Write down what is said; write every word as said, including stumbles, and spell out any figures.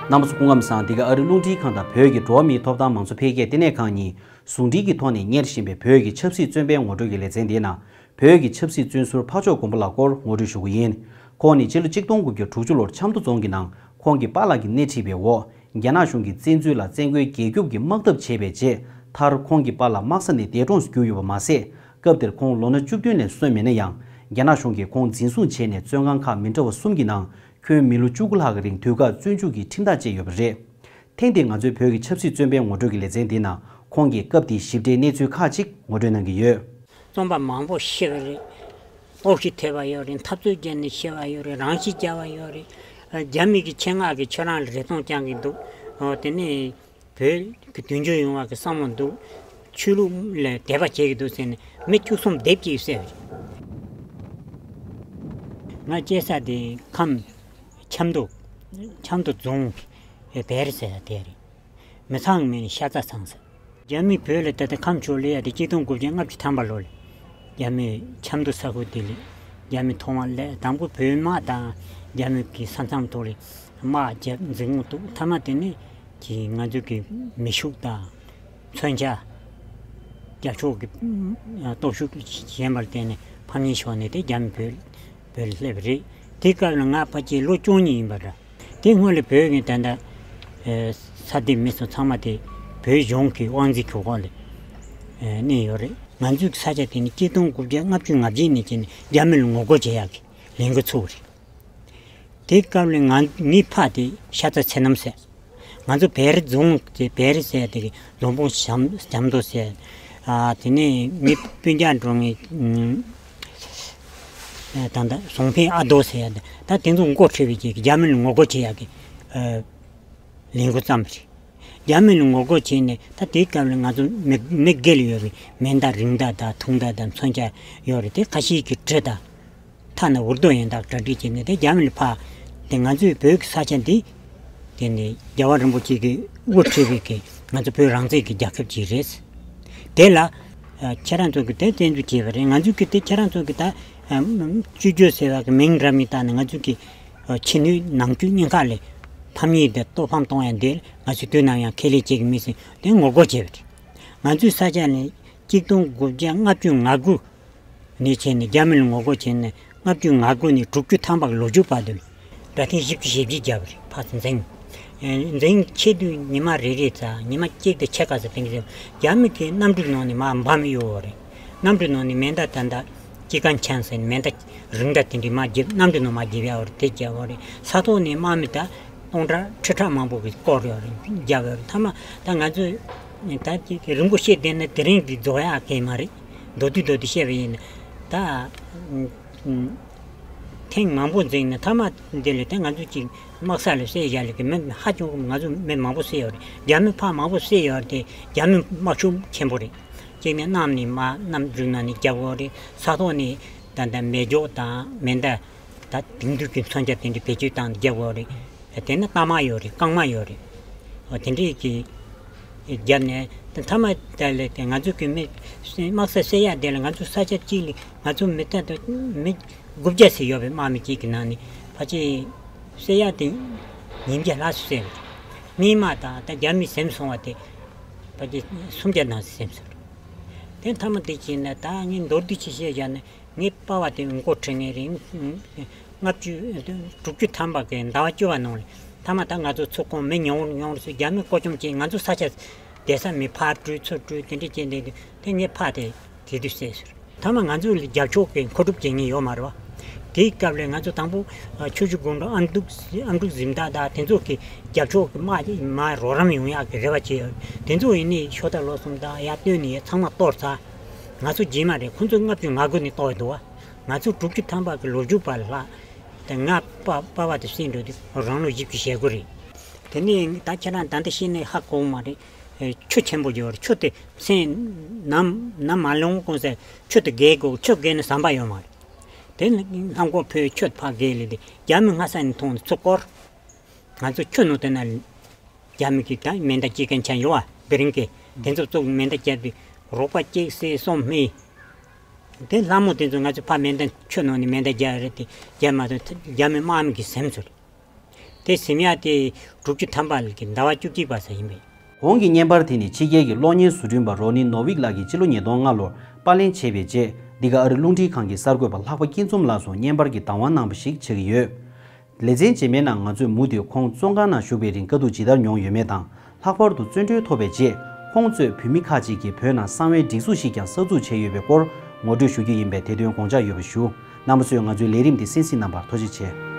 རྣམ་པ་ཚོ་སྐུ་ཁམས་བཟང་། འདི་ག་ཨ་རི་རླུང་འཕྲིན་ཁང་དང་བོད་ཀྱི་འགྲོ་བ་མིའི་ཐོབ་ཐང་མང་གཙོ་འཕེལ་རྒྱས་ལྟེ་གནས་ཁང་གཉིས་ཟུང་འབྲེལ་གྱི་ཐོག་ནས་གཉེར་བཞིན་པའི་བོད་ཀྱི་ཆབ་སྲིད་བཙོན་པའི་ངོ་སྤྲོད་ཀྱི་ལེ་ཚན་འདིའི་ནང་། བོད་ཀྱི་ཆབ་སྲིད་བཙོན་ཟུར་འཕགས་མཆོག་དགོན་པ་ལགས་སྐོར་ངོ་སྤྲོད་ཞུ་གི་ཡིན། ཁོང་ནི་ཕྱི་ལོ་གཅིག་སྟོང་དགུ་བརྒྱ་དྲུག་ཅུ་ལོར་ཆབ་མདོ་རྫོང་གི་ནང་ཁོང་གི་པཱ་ལགས་ཀྱིས་སྣེ་ཁྲིད་པའི་འོག་རྒྱ་ནག་གཞུང་གི་བཙན་འཛུལ་ལ་བཙན་རྒོལ་རྒྱལ་སྐྱོབ་ཀྱི་དམག་འཐབ་བྱས་པའི་རྗེས། མཐར་ཁོང་གི་པཱ་ལགས་དམག་ས་ནས་འདས་གྲོངས་སུ་གྱུར་ཡོད་པ་མ་ཟད། སྐབས་དེར་ཁོང་ལོ་ན་བཅུ་བདུན་ལས་སོན་མེད་ན་ཡང་། རྒྱ་ནག་གཞུང་གིས་ཁོང་འཛིན་བཟུང་བྱས་ནས་བཙོན་ཁང་ཁག་མི་འདྲ་བ་གསུམ་གྱི་ནང་ཁྱོན་མི་ལོ་བཅུ་དགུ་ལྷག་གི་རིང་དུས་བཀག་བཙོན་འཇུག་གི་ཁྲིམས་ཐག་བཅད་ཡོད་པ་རེད། ཐེངས་འདིའི་ང་ཚོའི་བོད་ཀྱི་ཆབ་སྲིད་བཙོན་པའི་ངོ་སྤྲོད་ཀྱི་ལེ་ཚན་འདིའི་ནང་ཁོང་གིས་སྐབས་དེའི་ཞིབ་ཕྲའི་གནས་ཚུལ་ཁག་ཅིག་ངོ་སྤྲོད་གནང་གི་ཡོད། བཙོན་པ་མང་པོ་ཤི་བ་རེད། དབུགས་ཤི་ཐེབས་པ་ཡོད་རེད། འཐབ་རྩོད་བརྒྱབ་ནས་ཤི་བ་ཡོད་རེད། རང་ཤི་བརྒྱབ་པ་ཡོད་རེད། རྒྱ་མི་གི་ཆེད་མངགས་ཀྱིས་ཁྱོད་རང་ལ་རེ་སྟོང་བསྐྱང་གི་འདུག་འོ་དེ་ནས་བོད་ཀྱི་མདུན་སྐྱོད་ཡོང་བ་གི་བསམ་བློ་འདུག་ཆོས་ལུགས་ལ་དད་པ་བྱེད་ཀྱི་འདུག་ཟེར་ནས་མི་བཅུ་གསུམ་སྡེབ་གཅིག་བསད་པ་རེད། ང་སྐྱེས་ས་དེ་ཁམས་ཆབ་མདོ། ཆབ་མདོ་རྫོང་བེ་རི་ཟེར་ས་དེ་རེད། མི་ཚང་མིན་ཤ་ཚ་ཚང་ས། རྒྱ་མི་བོད་ལ་ད་ལྟ་ཁམས་ཕྱོགས་སླེབས་ཡ་དེ་གཅིག་སྟོང་དགུ་བརྒྱ་ལྔ་བཅུ་ཐམ་པ་ལོ་ལ། རྒྱ་མི་ཆབ་མདོ་ས་ཁུལ་དེ་ལ། རྒྱ་མི་ཐོག་མར་སླེབས་དང་པོ་བོད་དམག་དང་རྒྱ་མི་གི་ས་མཚམས་ཐོག་ལ་དམག་རྒྱབ་འཛིང་འོང་འདུག་མཐའ་མ་དེ་ནས་ཀྱི་ང་ཚོ་གི་མེ་ཤུགས་དང་མཚོན་ཆ། རྒྱ་ཕྱོགས་ཀྱི་སྟོབས་ཤུགས་ཞན་པར་བརྟེན་ནས་ཕམ་ཉེས་ཕྱོགས་ནས་དེ་རྒྱ་མི་བོད་བོད་ལ་སླེབས་པ་རེད། དེ་སྐབས་ལ་ང་ཕལ་ཆེར་ལོ་བཅུ་གཉིས་ཡིན་པ་འདྲ། དེ་སྔོན་ལ་བོད་ཀྱི་ད་ལྟ་ས་དེ་མི་སུ་ཚང་མ་དེ་བོད་གཞུང་གི་དབང་འཛིན་གྱི་འོག་ལ་གནས་ཡོད་རེད། ང་ཚོའི་ས་ཆ་དེ་ནི་གཅིག་སྟོང་དགུ་བརྒྱ་ལྔ་བཅུ་ང་བརྒྱད་ནས་བྱས་ནས་རྒྱ་མི་ལ་ངོ་རྒོལ་བྱེད་ཡག་གི་ལས་འགུལ་ཚུགས་པ་རེད། དེ་སྐབས་ལ་ང་ངའི་ཕ་དེ་ཤ་ཚ་ཚེ་རྣམ་ཟེར། ང་ཚོ་བེ་རི་རྫོང་དེ་བེ་རི་ཟེར་དེ་རྫོང་དཔོན་བྱམས་བྱམས་མདོ་ཟེར། ཨ་དེ་ནས་ངའི་སྤུན་ཀྱག་འགྲོ་ངའི་ད་ལྟ་ཟོང་ཕན་ཨ་རྡོ་ཟེར་ཡ་ད་ད་དེ་ཚོ་མགོ་ཁྲིད་པའི་ཅིག་རྒྱ་མི་ལ་ངོ་རྒོལ་བྱེད་ཡག་གི་ལས་འགུལ་བརྩམས་པ་རེད། རྒྱ་མི་ལ་ངོ་རྒོལ་བྱས་ནས་ད་དེའི་སྐབས་ལ་ང་ཚོ་མི་མི་སྒེར་ལ་ཡོད་པའི་མེ་མདའ་རིང་མདའ་དང་ཐུང་མདའ་དང་མཚོན་ཆ་ཡོད་རེད། དེ་ཁ་ཤས་ཀྱིས་གྲི་དང་ཐ་ན་འུར་རྡོ་ཡན་དག་གྲ་སྒྲིག་བྱས་ནས་དེ་རྒྱ་མི་ལ་ཕར་དེ་ང་ཚོའི་བོད་ཀྱི་ས་ཆ་འདི་དེ་ནི་རྒྱལ་བ་རིན་པོ་ཆེ་གིས་དབུ་ཁྲིད་པའི་གི་ང་ཚོ་བོད་རང་བཙན་གྱི་རྒྱལ་ཁབ་ཅིག་རེད། དེ་ལ་ཁྱེད་རང་ཚོ་གིས་དེ་བཙན་འཛུལ་བྱས་པ་རེད། ང་ཚོ་གིས་དེ་ཁྱེད་རང་ཚོ་གིས་ད་སྤྱི་སྤྱོད་ཟེར་བ་གི་མིང་འདྲ་མིན་བཏགས་ནས་ང་ཚོ་གི་ཕྱི་སྣོད་ནང་བཅུད་གཉིས་ཀ་ལས་ཕམ་ཉེས་དང་ལྟོ་ཕམ་གཏོང་ཡ་འདི་ང་ཚོས་དུས་ནམ་ཡང་ཁས་ལེན་བྱེད་ཀྱི་མེད་ཟེར་དེ་ངོ་རྒོལ་བྱས་པ་རེད། ང་ཚོའི་ས་ཆ་ནས་གཅིག་སྟོང་དགུ་བརྒྱ་ལྔ་བཅུ་ང་དགུ་ནས་བྱས་ནས་རྒྱ་མི་ལ་ངོ་རྒོལ་བྱས་ནས་ལྔ་བཅུ་ང་དགུ་ནས་དྲུག་ཅུ་ཐམ་པ་གི་ལོ་རྒྱུས་བར་དུ་ལ་སྒྲ་ཐེངས་བཞི་བཅུ་ཞེ་བརྒྱད་བརྒྱབ་པ་རེད། ཕར་ཚུར་འཛིང་། འཛིང་ཆེད་དུ་ཉི་མ་རེ་རེ་ཙམ་ཉི་མ་གཅིག་དང་ཕྱེད་ཀ་ཙམ་དེ་འདྲ་རྒྱ་མི་གི་གནམ་གྲུ་ནང་ནས་མར་འབབ་ཡོད་རེད། གནམ་གྲུ་ནང་ནས་མེ་མདའ་ད་ལྟ་ཅི་གང་ཆང་ཟེར་མེ་མདའ་རིང་མདའ་དེ་འདྲའི་མར་རྒྱབ། གནམ་གྲུ་ནང་མར་རྒྱབ་ཡག་རེད། དེ་རྒྱབ་ཡོད་རེད། ས་ཐོག་ནས་དམག་མི་ད་སྟོང་ཕྲག་ཁྲི་ཕྲག་མང་པོ་གིས་བསྐོར་ཡོད་རེད། རྒྱབ་ཡོད་རེད། མཐའ་མ་ད་ང་ཚོས་ད་ཅིག་རིང་པོ་བཤད་བསྡད་ན་དེ་རིང་གི་རྫོགས་ཡག་གི་མ་རེད། མདོར་བསྡུས་མདོར་བསྡུས་བཤད་པ་ཡིན་ན་ད། ཐེངས་མང་པོ་འཛིང་ནས་མཐའ་མ་འདི་ལས་དེ་ང་ཚོ་གཅིག་དམག་ས་ལ་བསད་བཞག་ལས་ཀྱི་མི་ཧ་ཅང་གི་ང་ཚོ་མི་མང་པོ་བསད་ཡོད་རེད། རྒྱ་མི་ཕར་མང་པོ་བསད་ཡོད་རེད་དེ་རྒྱ་མི་དམག་ཤུགས་ཆེན་པོ་རེད། གཅིག་ནས་གནམ་ནས་མར་གནམ་གྲུ་ནང་ནས་རྒྱབ་ཡོད་རེད། ས་ཐོག་ནས་ད་ལྟ་མེ་སྒྱོགས་དང་མེ་མདའ་ད་དེང་དུས་ཀྱི་མཚོན་ཆ་དེ་འདྲ་བེད་སྤྱོད་བཏང་ནས་རྒྱབ་ཡོད་རེད། དེ་ནས་རྟ་དམག་ཡོད་རེད། རྐང་དམག་ཡོད་རེད། འོ་དེ་འདྲས་ཀྱི་བརྒྱབ་ནས་དེ་མཐའ་མ་དེ་ལས་དེ་ང་ཚོ་གི་མི་དམག་ས་བསད་ཡག་དེ་ལ་ང་ཚོ་ས་ཆ་གཅིག་ལ་ང་ཚོ་མི་ལྟ་དུ་མི་དགུ་བརྒྱ་ཙམ་ཡོད་པའི་དམག་མི་གཅིག་གི་ནང་ནས་ཕལ་ཆེར་བསད་ཡག་དེ་ཉིས་བརྒྱ་ལྷག་ཙམ་བསད་པ་རེད། རྨས་མ་དང་ད་རྒྱ་མི་ཟིན་སོང་བ་དེ་ཕལ་ཆེར་སུམ་བརྒྱ་ནང་ཙམ་ཟིན་སོང་རེད། དེ་མཐའ་མ་དེ་བྱས་ནས་ད་ངས་མདོར་བསྡུས་ཅིག་བཤད་བཞག་ན། ངའི་པ་ཕ་དེ་མགོ་ཁྲིད་མཁན་རེད། ལྔ་བཅུ་དྲུག་ཅུ་ཐམ་པ་གི་ཟླ་བ་བཅུ་པ་ནང་ལ་མཐའ་མ་ད་ང་ཚོ་ཚུར་ཁོང་མི་ཉུང་རུ་ཉུང་རུ་སོང་། རྒྱ་མི་བཀོད་འཇོམས་བྱས་ང་ཚོ་ས་ཆ་བསྡད་ས་མེད། ཕར་བྲོས་ཚུར་བྲོས་དེ་འདྲ་བྱས་བསྡད་དུས་དེ་ངའི་ཕ་དེ་དེ་དུས་བསད་ཟེར། མཐའ་མ་ང་ཚོ་ལ་རྒྱབ་ཕྱོགས་ཀྱི་མཁོ་སྒྲུབ་བྱེད་མཁན་ཡོད་མ་རེད་བ། དེའི་སྐབས་ལ་ང་ཚོ་དང་པོ་ཆུ་བཞི་སྒང་དྲུག་ཨ་འབྲུག་ཨ་འབྲུག་གཟེངས་རྟགས་དང་དེ་ཚོ་གི་རྒྱབ་ཕྱོགས་ཀྱི་དམག་མར་རོགས་རམ་ཡོང་ཡག་གི་རེ་བ་བྱས་ཡོད། དེ་ཚོ་ཡིན་ནའི་ཤོ་ད་ལོ་གསུམ་དང་ཡར་བཏོན་ནས་ཚང་མ་གཏོར་ཚར། ང་ཚོ་རྗེས་མ་རེད། ཁོང་ཚོ་ལྔ་བཅུ་ང་དགུ་ནས་གཏོར་འདུག་བ། ང་ཚོ་དྲུག་ཅུ་ཐམ་པ་གི་ལོ་རྒྱུས་པ་ལ་དེ་ང་པ་པ་ཕ་དེ་བསད་འགྲོ་དུས་རང་ལོ་བཞི་བཅུ་ཞེ་དགུ་རེད། དེ་ནས་ད་ཁྱེད་རང་ད་ལྟ་ཤེས་ནས་ཧ་གོ་མ་རེད། ཆུ་ཆེན་པོ་ཡོད་རེད། ཆུ་དེ་མཚན་ནམ་ནམ་མ་ལོང་གོང་ཟེར་ཆུ་དེ་བརྒལ་དགོས། ཆུ་བརྒལ་ན་ཟམ་པ་ཡོད་མ་རེད། དེ་ནས་ལྷམ་གོག་ཕོའི་ཆུ་ཕར་བརྒལ་ལས་དེ་རྒྱ་མི་སྔ་ས་ནས་མཐོང་ནས་ཚུར་བསྐོར། ང་ཚོ་ཆུ་ནང་དེ་ན་རྒྱ་མི་གིས་ད་མེ་མདའ་ཅི་གན་ཆ་ཡོད་བ་བེ་རིང་གི་དེ་ཚོ་བཙུགས་མེ་མདའ་བརྒྱབ་དུས་རོགས་པ་གཅིག་བསད་གསུམ་རྨས། དེ་ལྷ་མོ་དེ་ཚོ་ང་ཚོ་ཕར་མེ་མདའ་ཆུ་ནང་ནས་མེ་མདའ་བརྒྱབ་རེད་དེ་བརྒྱབ་མ་ཐུབ། རྒྱ་མི་དམག་མི་གིས་ཟིན་སོང་། དེ་ཟིན་ཡ་དེ་དྲུག་ཅུ་ཐམ་པ་གི་ཟླ་བ་བཅུ་གཅིག་པ་ཙམ་ཡིན་པས། གོང་གི་བརྙན་པར་དེ་ནི་ཕྱི་རྒྱལ་གྱི་གློག་བརྙན་བཟོ་སྐྲུན་པ་རོ་ནི་ནོ་ཝིག་ལགས་ཀྱིས་ཕྱི་ལོ་ཉིས་སྟོང་ལྔ་ལོར་པར་ལེན་བྱས་པའི་རྗེས། འདི་ག་ཨ་རི་རླུང་འཕྲིན་ཁང་གི་གསར་འགོད་པ་ལྷག་པ་སྐྱིད་འཛོམས་ལགས་སུ་བརྙན་པར་གྱི་བདག་དབང་གནང་བ་ཞིག་ཆགས་ཀྱི་ཡོད། ལེ་ཚན་རྗེས་མའི་ནང་ང་ཚོས་མུ་མཐུད་ཁོང་བཙོན་ཁང་ནང་བཞུགས་པའི་རིང་དཀའ་སྡུག་ཇི་ལྟར་མྱོང་ཡོད་མེད་དང་། ལྷག་པར་དུ་བཙོན་གྲོལ་ཐོབ་པའི་རྗེས་ཁོང་གཙོས་བོད་མི་ཁག་ཅིག་གིས་བོད་ནང་གསང་བའི་སྒྲིག་འཛུགས་ཤིག་ཀྱང་གསར་འཛུགས་བྱས་ཡོད་པའི་སྐོར་ངོ་སྤྲོད་ཞུ་རྒྱུ་ཡིན་པས། དེ་དོན་དགོངས་འཇགས་ཡོད་པ་ཞུ། རྣམ་པ་ཚོས་ང་ཚོའི་ལས་རིམ་འདི་གསན་གཟིགས་གནང་བར་ཐུགས་རྗེ་ཆེ།